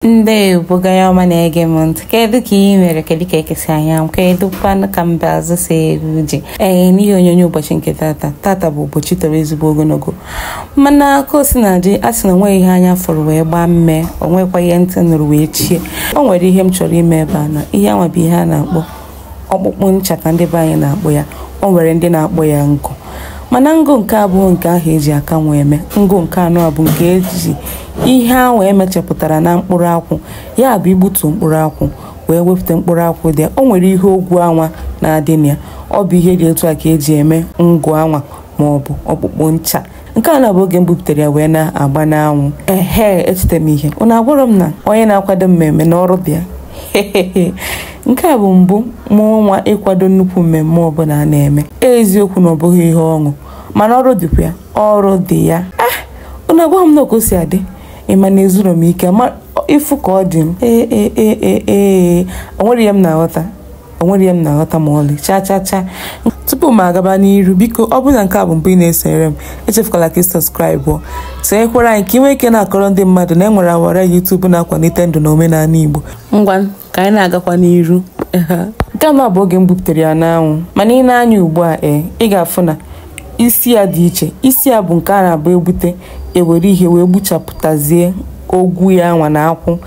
Ndewo gị onye ọma na-ege m ntị. Kedu ka ị mere? Kedu ka ekesi anya m? Kedu kwanụ ka mba azụ si eru ji? Ee, n'ihe onyonyo ụbọchị nke tata tata bụ ụbọchị toro ezigbo ogologo, mana ka o si na dị, a sị na onweghị ihe anya fụrụ wee gbaa mmee, onwekwa ihe ntị nụrụ wee chie. O nwere ihe m chọrọ ime ebe a na ihe anwa bụ ihe a na-akpọ ọkpụkpụ ncha ka ndị be anyị na-akpọ ya. O nwere ndị na-akpọ ya nkụ, mana ngụ nke abụọ nke ahụ eji aka nwa eme. Ngụ nke anọ a bụ nke eji ihe ahụ emechapụtara na mkpụrụ akwụ, ya bụ igbutu mkpụrụ akwụ wee wepụta mkpụrụ akwụ dị ya. O nwere ihe ogwu anwa na-adị na ya. Ọ bụ ihe dị otu a ka eji eme ngụ anwa ma ọ bụ ọkpụkpụ ncha. Nke a na-abụ oge m buputere ya wee na-agba n'anwụ. Ehe, echeta m ihe unu agwara m na onye na-akwado mmemme na ọrụ dị ya. Nke a bụ mbụ mụọ nwa ịkwado nnukwu mmemme ọbụla a na-eme. Eziokwu na ọ bụghị ihe ọṅụ, mana ọrụ dịkwa ya, ọrụ dị ya. Unu agwaghị m na ka o si adị. Ị ma na ezuru m ike ma ịfụ ka ọ dị m. Ee ee ee ee ee, onwere ihe m na-aghọta, onwere ihe m na-aghọta ma ọlị. Cha cha cha. Tupu m agaba n'iru, biko ọ bụrụ na nke a bụ mbụ ị na-esonyere m, echefukwala ka ị subscribe, sonyekwara anyị ka ị nwee ike na-akọrọ ndị mmadụ na e nwere awara YouTube na-akwalite ndụ na omenala Igbo. Ngwa, ka anyị na-agakwa n'iru. Nke a bụ oge m buputere ya n'anwụ, mana ị na-anya ugbu a, ee, ị ga-afụ na isi ya dị iche. Isi ya bụ nke a na-abụ egbute ewere ihe wee gbuchapụtazie ogwu ya anwa na akwụ.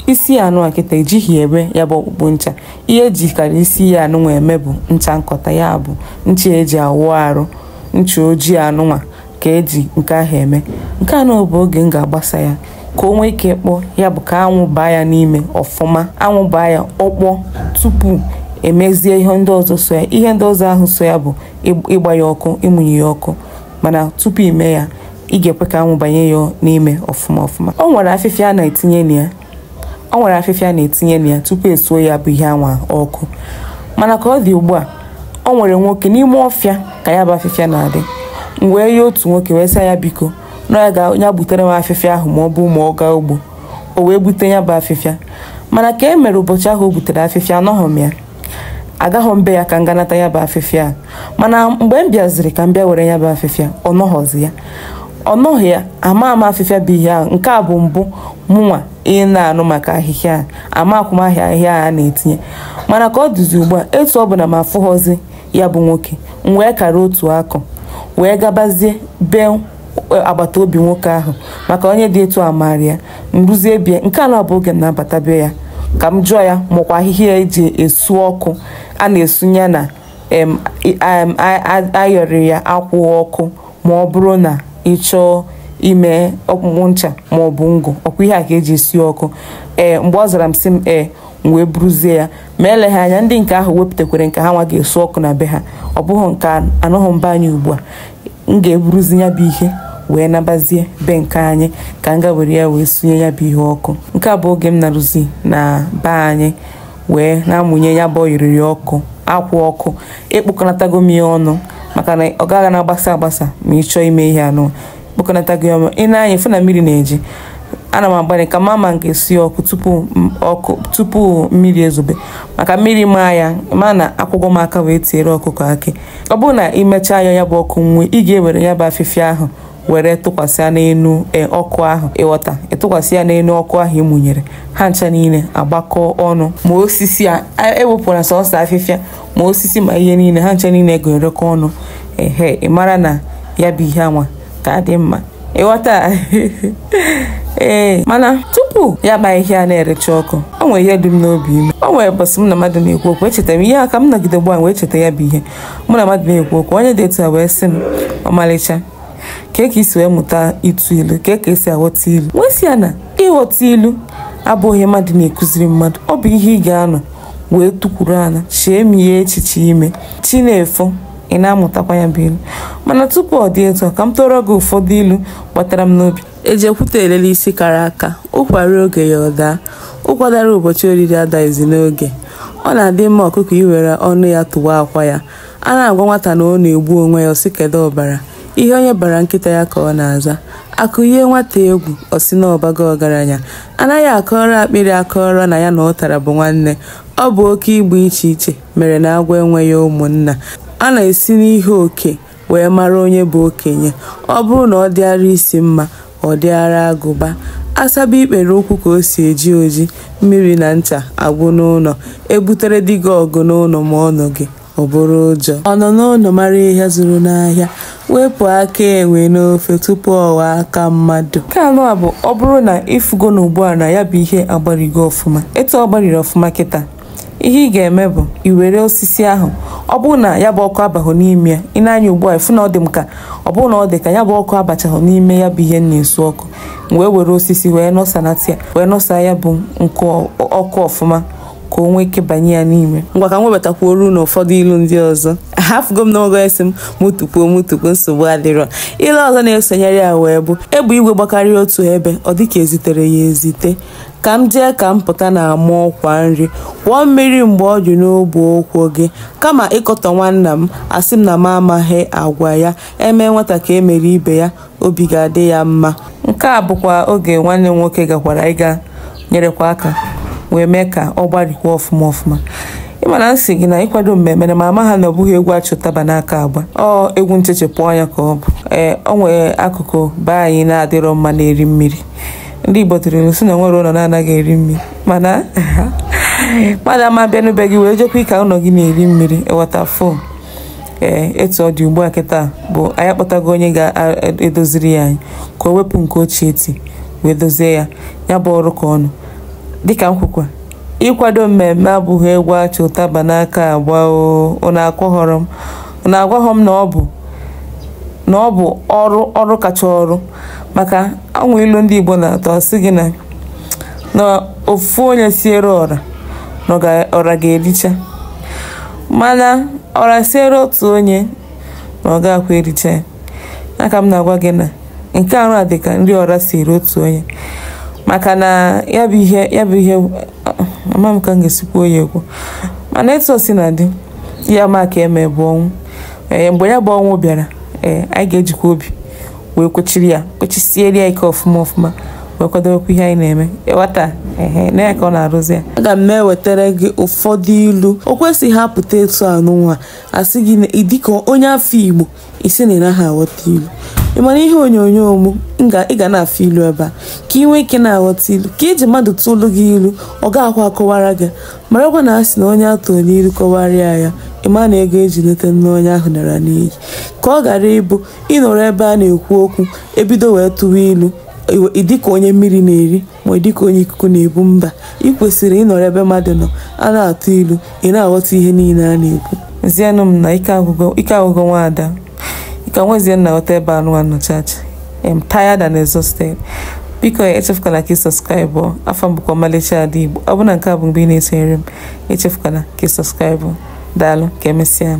Isi ya anụ akịta ejighị eme ya bụ ọkpụkpụ ncha. Ihe ejikarị isi ya anụnwa eme bụ ncha nkọta, ya bụ ncha eji awụ arụ, ncha ojii anụnwa ka eji nke ahụ eme. Nke anọ bụ oge m ga-agbasa ya ka o nwee ike kpọọ, ya bụ ka anwụ baa ya n'ime ọfụma. Anwụ baa ya ọkpọ tupu emezie ihe ndị ọzọ so ya. Ihe ndị ọzọ ahụ so ya bụ ịgba ya ọkụ, ịmụnye ya ọkụ, mana tupu ime ya ị ga-ekwe ka anwụ banye ya n'ime ọfụma ọfụma. O nwere afịfịa a na-etinye na ya, o nwere afịfịa a na-etinye na ya tupu esuo ya bụ ihe anwa ọkụ. Mana ka ọ dị ugbu a, o nwere nwoke n'ime ọfịa ka ya bụ afịfịa na-adị. M wee yọọ otu nwoke wee sị ya biko na ya ga butere m afịfịa ahụ ma ọ bụ ma ọ gaa ugbo. O wee bute ya bụ afịfịa, mana ka e mere ụbọchị ahụ o butere afịfịa, anọghị m ya, agaghị m be ya ka m ganata ya bụ afịfịa a. Mana mgbe m bịaziri ka m bịa were ya bụ afịfịa, ọ nọghọzi ya, ọ nọghị ya. Ama ama afịfịa bụ ihe ahụ. Nke a bụ mbụ mụnwa ị na-anụ maka ahịhịa a, ama akwụmahịa ahịhịa a na-etinye. Mana ka ọ dịzi ugbu a, etu ọ bụ na m afụghọzi ya bụ nwoke, m wee kara otu akụ wee gabazie be agbata obi nwoke ahụ, maka onye dị etu a maara ya. M ruzie bie nke a na-abụ oge m na-abata be ya ka m jụọ ya makwa ahịhịa eji esu ọkụ a na-esunye na ayọrị ya akwụ ọkụ, ma ọ bụrụ na ị chọọ ime ọkpụkpụ ncha ma ọ bụ ngụ, ọkwa ihe a ka eji esi ọkụ. Ee, mgbe ọ zara m sị m ee, m wee buruzie ya. Ma eleghị anya ndị nke ahụ wepụtakwere nke ha nwa ga-esu ọkụ na be ha, ọ bụghị nke anọghị mba anyị ugbu a. M ga-eburuzi ya bụ ihe wee nabazie be nke anyị ka m ga were ya wee sunye ya bụ ihe ọkụ. Nke a bụ oge m narụzi na be anyị wee na-amụnye ya bụ oyiriri ọkụ akwụ ọkụ. Ekpokọnatago m ya ọnụ maka na ọ gaghị na-agbasa agbasa ma ị chọọ ime ihe anụ. Kpokọnatago ya ọnụ, ị na-anya fụ na mmiri na-eji. Ana m agbalị ka mama m ga-esi ọkụ tupu mmiri ezobe, maka mmiri maa ya ma na akwụkwọ m aka wee tiere ọkụkọ akị. Ọ bụrụ na ị mechaa ya ya bụ ọkụ nwe, ị ga-ewere ya bụ afịfịa ahụ were tụkwasị ya n'elu ọkụ ahụ, ịghọta, ịtụkwasị ya n'elu ọkụ ahụ ị mụnyere. Ha ncha niile agbakọ ọnụ, ma osisi a ewepụrụ sọsọ afịfịa, ma osisi ma ihe niile, ha ncha niile ga-erekọ ọnụ. Ehe, ị mara na ya bụ ihe anwa ka dị mma, ịghọta. Ee, mana tupu ya bụ ahịhịa na-erecha ọkụ, o nwere ihe dị m n'obi ime. O nwere ụbọchị m na mmadụ na-ekwu okwu, echetara m ihe aka m nọgide ugbu a wee cheta ya bụ ihe. Mụ na mmadụ na-ekwu okwu, onye dị etu a wee sị m, ọmalịcha, ka ka isi wee mụta ịtụ ilu, ka ka esi aghọta ilu. Wee sị ya na ịghọta ilu abụghị mmadụ na-ekụziri mmadụ, ọ bụ ihe ị ga-anọ wee tukwuru ala chee m ihe echiche ime chi na-efo, ị na-amụtakwa ya bụ ilu. Mana tupu ọ dị etu a, ka m tọrọ gị ụfọdụ ilu gbatara m n'obi. Eji ekwute elele isi kara aka, ụkwara oge ya ọ daa, ụkwa dara ụbọchị oriri adaghịzi n'oge. Ọ na-adị mma ọkụkọ iwere ọnụ ya tụwa akwa ya. A na-agwa nwata na ọ na-egbu onwe ya, ọ sị kedu ọbara. Ihe onye bara nkịta ya ka ọ na-aza. Akụ yie nwata egwu, ọ sị na ọbago ọgaranya. Anaghị akọrọ akpịrị akọrọ na ya na ụtara bụ nwanne. Ọ bụ oke igbu iche iche mere na agwọ enweghị ụmụnna. A na-esi n'ihe oke wee mara onye bụ okenye. Ọ bụrụ na ọ dịara isi mma, ọ dịara agụba. Asaba ikpere ụkwụ ka o si eji oji, mmiri na ncha agwụ n'ụlọ. Ebutere di gị ọgụ n'ụlọ ma ọ nọ gị, ọ bụrụ ụjọ. Ọ nọ n'ụlọ mara ihe zụrụ n'ahịa. Wepụ aka enwe n'ofe tupu ọ ghọọ aka mmadụ. Nke anọ a bụ ọ bụrụ na ịfụgo na ugbu a na ya bụ ihe agbarigo ọfụma, etu ọ gbariri ọfụma kịta, ihe ị ga-eme bụ i were osisi ahụ. Ọ bụrụ na ya bụ ọkụ abahụ n'ime ya, ị na-anya ugbu a ịfụ na ọ dị m ka ọ bụrụ na ọ dị ka ya bụ ọkụ abachahụ n'ime ya bụ ihe m na-esu ọkụ, m wee were osisi wee nọsanata ya, wee nọsa ya bụ nkụ ọkụ ọfụma ka o nwee ike banye ya n'ime. Ngwa ka m webatakwuoru unu ụfọdụ ilu ndị ọzọ. Ahafụgo m n'ogo esi m mụtukwuo nsogbu adịrọ. Ilu ọzọ na-esonyere ya wee bụ egbe igwe gbakarịa otu ebe ọ dịka ezitere ya ezite. Ka m jee ka m pụta na ama ọkwa nri. Kwọọ mmiri mgbe ọ dị n'ogbe ụkwụ gị. Kama ịkọtọ nwanna m, asị m na m amaghị agwa ya. Eme nwata ka emere ibe ya, obi ga-adị ya mma. Nke a bụkwa oge nwanne m nwoke gakwara ịga nyerekwa aka wee mee ka ọ gbarikwa ọfụma ọfụma. Ịma na nsị gị na ịkwado mmemme na ma ama ha na ọ bụghị egwu achụtaba n'aka agba, ọ egwu nchechepụ anya ka ọ bụ. Ee, o nwere akụkụ be anyị na-adịrọ mma na-eri mmiri. Ndị Igbo tụrụ ilu sị na onwere ụlọ na-anaghị eri mmiri, mana mmadụ ama bịanube gị wee jekwa ka ụlọ gị na-eri mmiri ịghọta fon. Ee, etu ọ dị ugbu a kịta bụ anyị akpọtago onye ga-edoziri ya anyị ka o wepụ nke ochie eti wee dozie ya, ya bụ ọrụ ka ọnụ. Dịka m kwukwa, ịkwado mmemme abụghị egwu achụ ụtaba n'aka agba o. Unu agwaghọ m na ọ bụ ọrụ kacha ọrụ, maka anwụ ilu ndị Igbo na-atọ asị gị na ofu onye siere ọra na ọra ga-ericha, mana ọra siere otu onye na ọ ga-akwa ericha ya. Aka m na-agwa gị na nke arụ a dịka nri ọra siere otu onye, maka na ya bụ ihe ama m ka m ga-esikwa ya ekwu, mana etu o si na dị ya ma ka eme bụ ọnwụ. Ee, mgbe ya bụ ọnwụ bịara, ee, anyị ga-ejikwa obi wee kwechiri ya, kwechisiere ya ike ọfụma ọfụma, wee kwadobekwa ihe anyị na-eme. Ịghọta? Ehe, na ya ka ọ na-arụzi ya. Aga m ewetara gị ụfọdụ ilu. O kwesịghị apụta etu anụnwa asị gị dịka onye afọ Igbo isi na ị naghị aghọta ilu. Ị mara ihe onyonyo mụ ị ga na-afụ ilu ebe a ka ị nwee ike na-aghọta ilu, ka iji mmadụ tụlụ gị ilu ọ ga-akwa akọwara gị. Marakwa na asị na onye atụrụ n'ilu kọwarịa ya, ị ma na ego eji leta nne onye ahụ nara n'iyi. Ka ọ ghara ịbụ ịnọrọ ebe a na-ekwu okwu ebido wee tụwa ilu ị dịka onye mmiri na-eri ma ị dịka onye ikuku na-ebu. Mba, ị kwesịrị ịnọrọ ebe mmadụ nọ a na-atụ ilu, ị na-aghọta ihe niile a na-ekwu. Zienụ m na ike agwụgo nwaada. Ike nwezie nna ghọta ebe anụ anọ chacha. I'm tired and exhausted. Biko echefukwana ka ị subscribe. Afọ m bụkwa Ọmalịcha Ada Igbo. Ọ bụ na nke a bụ mgbe ị na-esonyere m, echefukwana ka ị subscribe. Daalụ, ka emesịa.